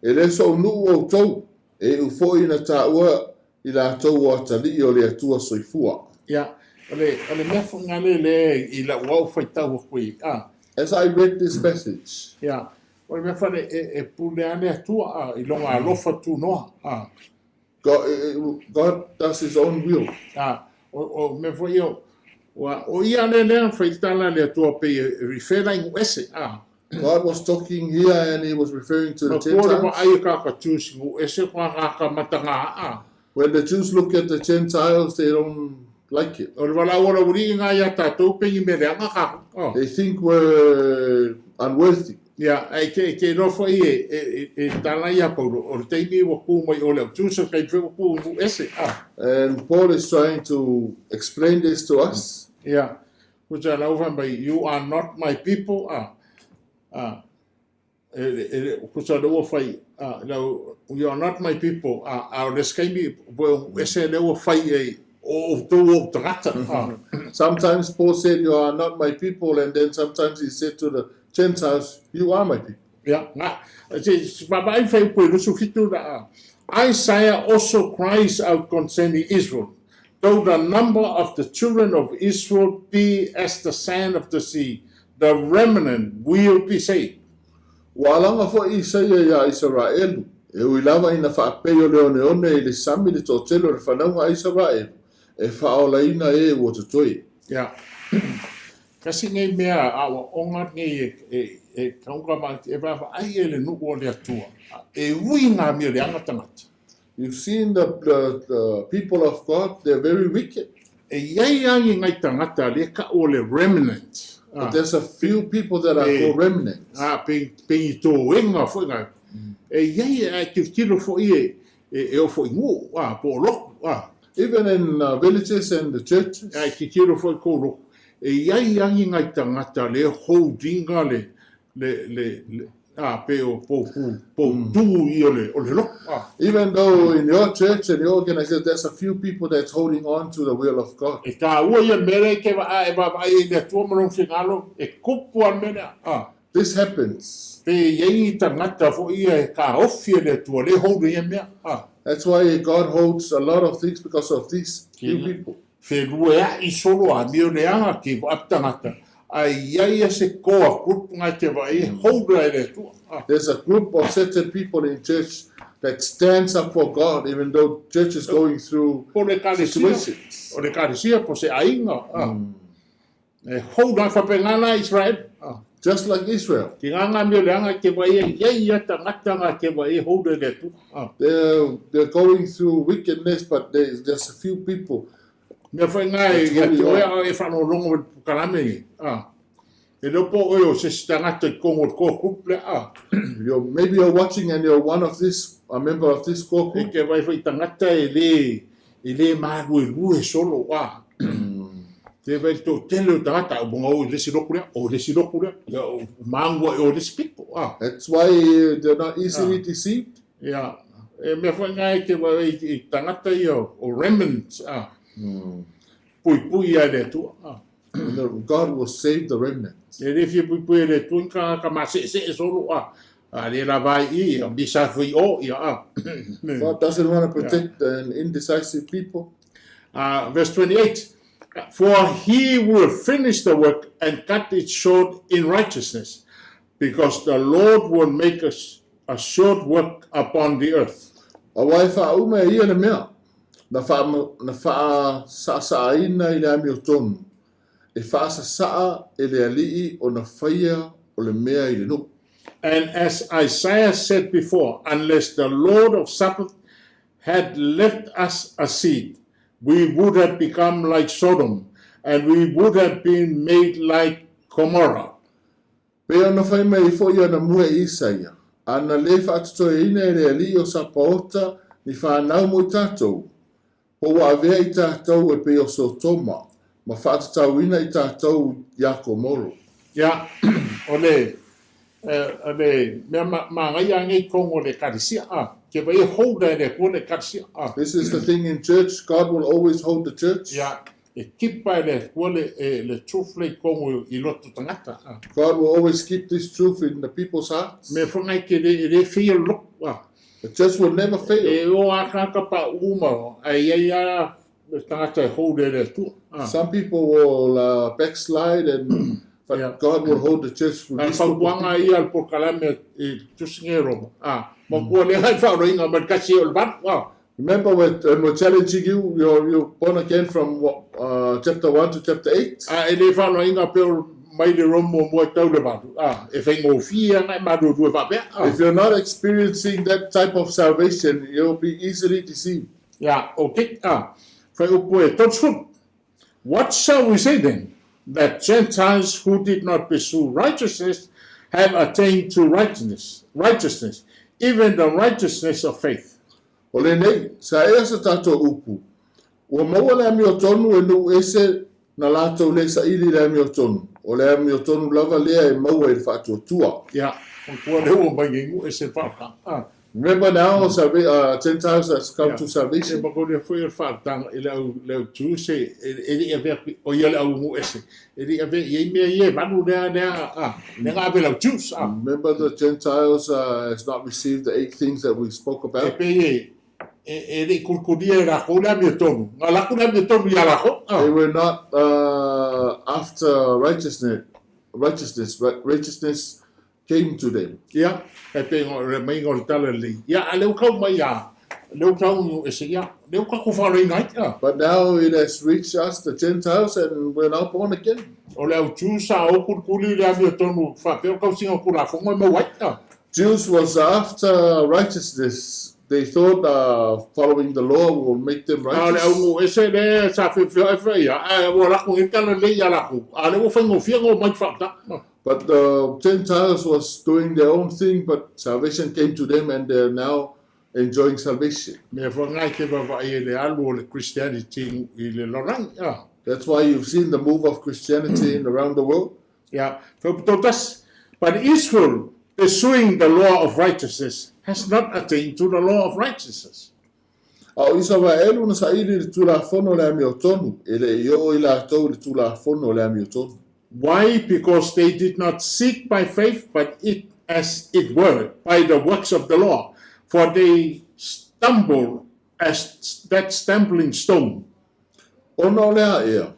E le soʻu nuu outou, e iʻu foʻi na taua i latou o atalii o le Atua soifua. Ia, o le, o le mea foi ngale le i lau au faitau aku i, a. As I read this passage. Ia, o le mea foi le, e, e pule a le Atua, a, i longa alofa tunoa, a. God, God does his own will. A, o, o mea foi ia, ua, o ia le lea faitala le Atua pei e refer ai nuu ese, a. God was talking here and he was referring to the Ma kua le Gentiles. vaai e kaka Jews nuu ese kua kaka matanga, a. When the Jews look at the Gentiles, they don't like it. O le valaau o le aualii nga ia tatou pei ni mea leaga kakou, a. They think we're unworthy. Ia, ae ke, ke iloa foi e, e, e, e tala ia Paulo, o le taimi ua ku mai o le au Jews, o le taimi foi ua ku nuu ese, a. And Paul is trying to explain this to us. Ia, kuta lau fai mai, you are not my people, a, a, e, e, kuta le ua fai, a, lau, you are not my people, a, a o le isi taimi, ua ese le ua fai e, o outou o ou tagata, a. Sometimes Paul said, You are not my people, and then sometimes he said to the Gentiles, You are my people. Ia, nga, se, se vaavaai fai upu e 27 la, a. Isaiah also cries out concerning Israel, Though the number of the children of Israel be as the sand of the sea, the remnant will be saved. Ua alaga foi Isaia iā Isaraelu, e ui lava ina faapei o le oneone i le sami le toatele o le fanauga a Isaraelu, e faaolaina e ua totoe. Ia, kasi nei mea aoaoga nei e, e, e kauka ma, e vaavaai e le nuu o le Atua, e ui ngā mea leaga tagata. You've seen the, the, the people of God, they're very wicked. E iai a i ngai tagata le ka o le remnant. But there's a few people that are E, called remnants. a, pe, pe i tō enga foi ngai. E iai a tilotilo foi e, e, e o foi nuu, a, po o loku, a. Even in villages and the churches. A tilotilo foi ko loku. E iai a i ngai tagata le holdinga le, le, le, le a, pe o po pu, po tū i o le, o le loku, a. Even though in your church and your organization there's a few people that's holding on to the will of God. E tāua ia mea e te waa e vaavaai ai i le Atua ma lona finagalo, e kupu a le mea lea, a. This happens. Pe i ai ni tagata foi ia e kāofi e le Atua, le hold ia mea, a. That's why God holds a lot of things because of these few people. Whenueaʻi solo a mio leaga ki vaʻa tagata, a i ai ia se koa group ngai te vaʻi e hold ai le Atua, a. There's a group of certain people in church that stands up for God even though church is going through Po le ekalesia, situations. o le ekalesia po se aiga, a. E hold ai whapenga la Israel, a. Just like Israel. Ki ngā ngā mio leaga te vaʻi e i ai ia tagata ngā te vaʻi e hold ai le Atua, a. They're, they're going through wickedness but there's just a few people Mea whai ngā e ia te oe a e whanolongo me pukalame ngi, a. E leo po oe o se si tagata i kongo o core group le, a. You're, maybe you're watching and you're one of this, a member of this core E group. te vai whai tagata e le, e le māluelue solo, a. Te vai tō tele o tagata, o monga o i lesi loku lea, o lesi loku lea, ia o māngua e o lesi piko, a. That's why they're not easily deceived. Ia, e mea whai ngā e te vai i tagata ia o remnant, a. Puipui ia e le Atua, a. And the, God will save the remnant. E le fia puipui e le Atua ka ka mase'ese'e solo, a. A le lava ai i, ia misa fui o, ia, a. God doesn't want to protect an indecisive people. Verse 28, For he will finish the work and cut it short in righteousness, because the Lord will make a, a short work upon the earth. Aua e faauma e ia le mea na na faasa'asa'aina i le amiotonu, e faasasa'a e le Alii ona faia o le mea i le nuu. And as Isaiah said before, unless the Lord of Sabbath had left us a seed, We would have become like Sodom, and we would have been made like Gomorrah. Pei ona fai mai ai foi ana mua e Isaia, Ana lē faatotoeina e le Alii o Sapaota ni fanau mo i tatou, po ua avea i tatou e pei o Sotoma, ma faatatauina i tatou iā Komoro. Ia, o le, o le mea manaia nei i totonu o le Ekalesia, a, ke vai e hold e le Atua le Ekalesia, a. This is the thing in church, God will always hold the church. Ia, e kipa e le Atua le, e, le truth le i totonu i loto tagata, a. God will always keep this truth in the people's hearts. Mea foi ngai ke le, e le fail loku, a. The church will never fail. E o a tagata pa uma, a i ai a tagata e hold e le Atua. A. Some people will backslide and but Yeah. God will hold the church through A this group of fautuaga people. ia a le polokalame i tusi e Roma. A, ma kua lea ai whaoroinga mai le kasi o le valu. A. Remember when we're challenging you, you're born again from chapter 1 to chapter 8. A e le whaoroinga pe o mai le Roma mo mua tau le valu. A, e whaingōwhie ana e marurua whapea. A. If you're not experiencing that type of salvation, you'll be easily deceived. Ia, okay. A, whai upu e 30. What shall we say then? That Gentiles who did not pursue righteousness have attained to righteousness, righteousness, even the righteousness of faith. O lenei, sa ea sa tatou upu, Ua maua le amiotonu e nuu ese na latou le saili i le amiotonu, o le amiotonu lava lea e maua i le faatuatua. Ia, kua lea ua mai nei nuu ese whaaka. Ah. Remember now, Gentiles has come to E salvation. mako foi o le whaatanga i le au, le au tū se e, e li avea o ia le au nuu ese. E li avea i mea ia e valu lea lea a lea ngā ave lau Jews a. Remember the Gentiles has not received the eight things that we spoke E about. pe e e, e le kulkulia e rako le amio tonu. Ngā laku le amio tonu ia rako. They A. were not after righteousness, righteousness, righteousness came to them. Ia, e pe ngā re mai ngā tala le. Ia, a leu kau mai a. Leu kau ngu ese ia. Leu ka ku wharo inga ia. But now it has reached us, the Gentiles, and we're now born again. O le au Jews a o kulkuli le amio tonu. Whapeo kau singa kura whonga mau ai. A. Jews was after righteousness. They thought following the law will make them A le au righteous. ngu ese le sa whiwhia e whai ia. A ua laku ngi tala le ia laku. A le ua whaingo whia ngō mai whakata. But the Gentiles was doing their own thing, but salvation came to them and they're now enjoying salvation. Mea whangai te wawa i le alu o le Christianity i le lorangi. A. That's why you've seen the move of Christianity in around the world. Ia, whauputau But Israel, pursuing the law of righteousness, has not attained to the law of righteousness. A o Isaraelu na saili le tulafono le amiotonu, e le i o i latou le tulafono le amiotonu. Why? Because they did not seek by faith, but it as it were by the works of the law. For they stumbled as that stumbling stone. Ona o le a ea,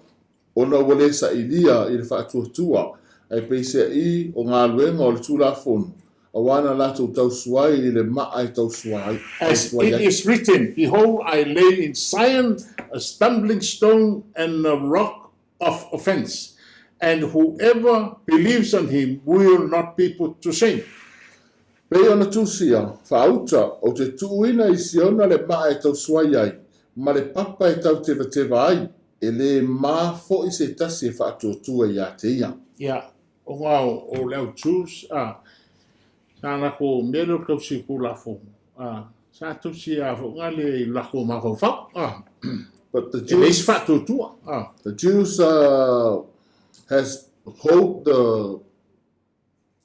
ona ua le sailia i le faatuatua, ae peiseai o galuega o le Tulafono, auā na latou tausuai i le maa e tausua ai, As tausuai it ai. is written, Behold, I lay in Zion a stumbling stone and a rock of offense, and whoever believes on him will not be put to shame. Pei ona tusia, faauta, ou te tuuina i Siona le maa e tausuai ai, ma le papa e tautevateva ai, e lē mā foʻi se tasi e faatuatua iā te ia. Ia, o ngā o le au Jews, a, sa lako mea leo tausi ku lafo, a, sa tausi a fo ngā le lako mafaufau, a, But the e leisi Jews, whaatuatua, a. the Jews has hold the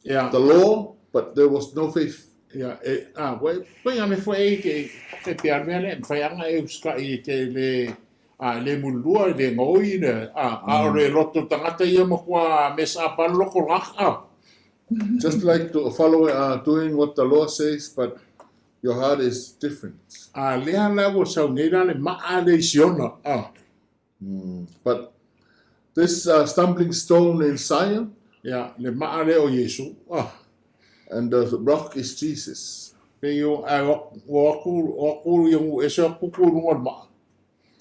Ia, the law, but there was no faith. Ia, e, a, wai, wai ame fo e ke, ke te ame le, mwhai anga e uska i ke le, a, le mulua, le ngoi, le, a, a o le loto tangata ia mo kua mes a loko raka, a. Just like to follow, doing what the law says, but your heart is different. A lea la ua sau nei la le maa le isiona, a. But this stumbling stone in Zion, Ia, le maa le o Yesu, a. and the rock is Jesus. Pe o, a, o, o aku, o aku ia ngu ese aku ku runga le maa.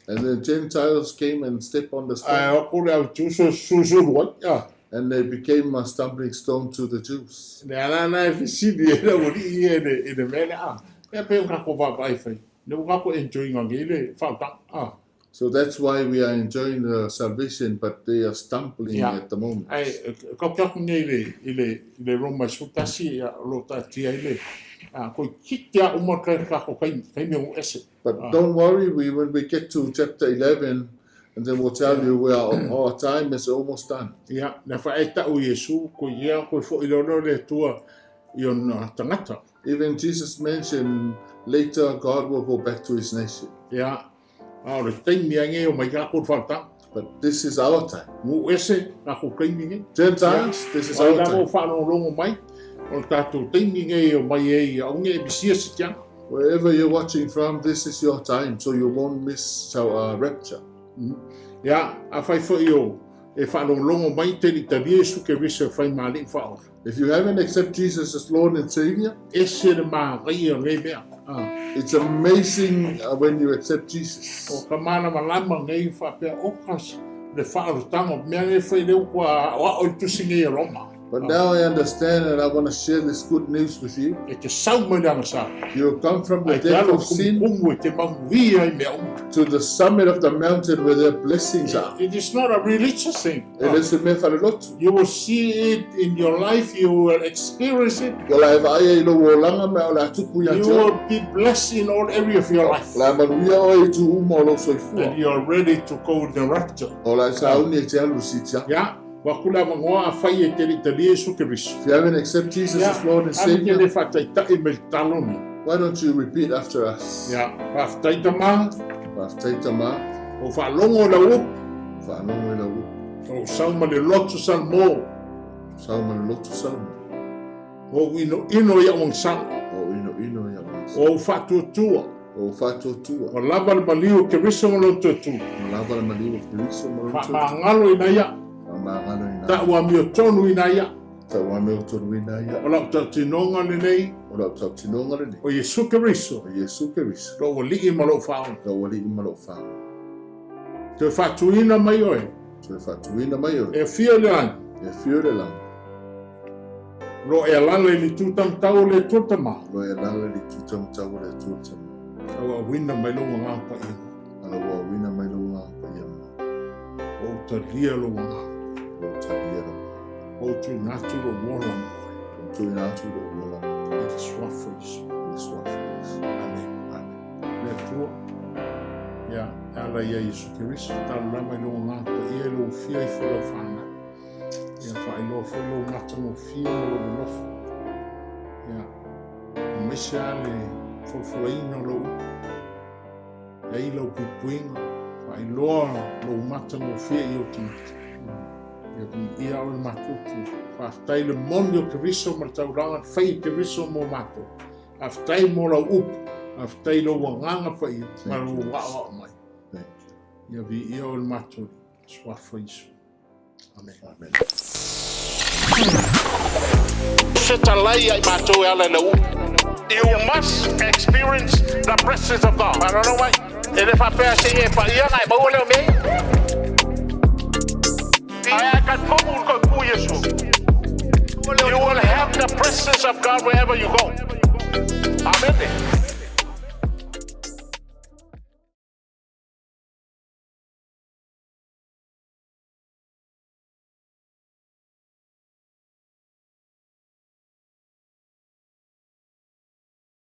And the Gentiles came and stepped on the stone, A o aku le au tu su susuru ai, a. and they became a stumbling stone to the Jews. Le ala la e fisili e le uri i e le, e le mele, a. Pea pe o kako vava ai whai. Le o kako enjoy ngā ngi le whautanga, a. So that's why we are enjoying the salvation, but they are stumbling at the moment. Ae kau te aku nei le, i le, i le Roma 11, ia, o lo taatia i le, a, koi kitea uma kai kako kai, kai mea o ese. But don't worry, we when we get to chapter 11, and then we'll tell you where our time is almost done. Ia, na wha e tau Iesu, ko ia, ko fo i lolo le tua i ona tangata. Even Jesus mentioned later God will go back to his nation. Ia, a o le taimi a nge o mai kako whalta. But this is our time. Ngu ese, kako kaimi nge. Gentiles, this is Ai our lava o time. whaalongo mai, o le tātou taimi nge o mai e au nge e misia si tianga. Wherever you're watching from, this is your time, so you won't miss our rapture. Ia, a whai fo i o, e whaalongo mai te li taria Iesu ke risa whai maali whaora. If you haven't accepted Jesus as Lord and Savior, Ese le maa o ngai mea. Ah. it's amazing when you accept O Jesus. ka mana malama ngai whapea o kas le whaorotanga mea ngai whai leo kua o ao i tusi ngai e Roma. But now I understand and I want to share this good news with you. E te sau mai le angasa. You come from the Ai te depth alo of sin kumu e te manguia i mea uma. to the summit of the mountain where their blessings are. It is not a religious thing. E le se mea falelotu. You will see it in your life, you will experience it. O la e vaai i lo olanga mea o le atupu ia You te oe. will be blessed in all area of your life. La manuia oe i tu uma o lo soifua. And you are ready to go in the rapture. O la sauni e te alu si tia. Yeah. Wa kula vangoa a whai e te li Iesu Keriso. If you haven't accepted Jesus as Lord and Ame te Savior, le whataitai me le taloni. why don't you repeat after us? Ia, whaftaita mā, Whaftaita mā, o whaalongo la upu, whanongo i la upu, o sauma le lotu san mō, sau ma le lotu sau, o ino ino ia wangsala, o ino ino ia wangsa, o whaatuatua, o whatuatua, o lava le maliu Keriso ma lo tuatu, o lava le maliwa Keriso ma lo tutu, whaamangalo ina ia, whamangalo ina, ta ua mio tonu ina ia, ta ua meo tonu ina ia, o lau tautinonga lenei, o lau tautinonga lenei, o Iesu Keriso, o Iesu Keriso, lo ua lii ma lou whaona. lo ua lii ma lou whaona. Te whaatuina mai oe, Toe whatuina mai oe, e fia le ani, e whio le langa, lo e alala i le tūtangtau le tuatama, lo e lala li tūtangtau le tuatama, au a wina mai lo ngā pa ia, ala ua wina mai lo ngā pa ia ma, o utalia lo ngā, o utalia lo o tu natu lo wola moe, o tuina atu lo wola e le swafa iso. le swafa iso. Amen. Amen. Le Atua, ia, e ala ia Iesu Keriso, talo lava i lo ngā pa ia lo fia i fo lau whānau. Ia whaailoa foi lo matagofie ma lou alofa. Ia, maise a le folafolaina o lou upu. Ia i lau puipuiga, faailoa lou matagofie i ou tagata. Ia viia oe le matou Atua. Faafetai le moni o Keriso ma le taulaga le fai e Keriso mo matou. Faafetai mo lau upu, faafetai lou agaga paia ma lou aoao mai. Thank you. Ia viia oe le matou Alii, suafa Iesu. Amen. Amen. Fetalai ai matou e ala i le upu. You must experience the presence of God. I don't know why. E le faapea se e paia na e maua lea o mea ia. Ae a talitonu le koe Iesu. You will have the presence of God wherever you go. Amen.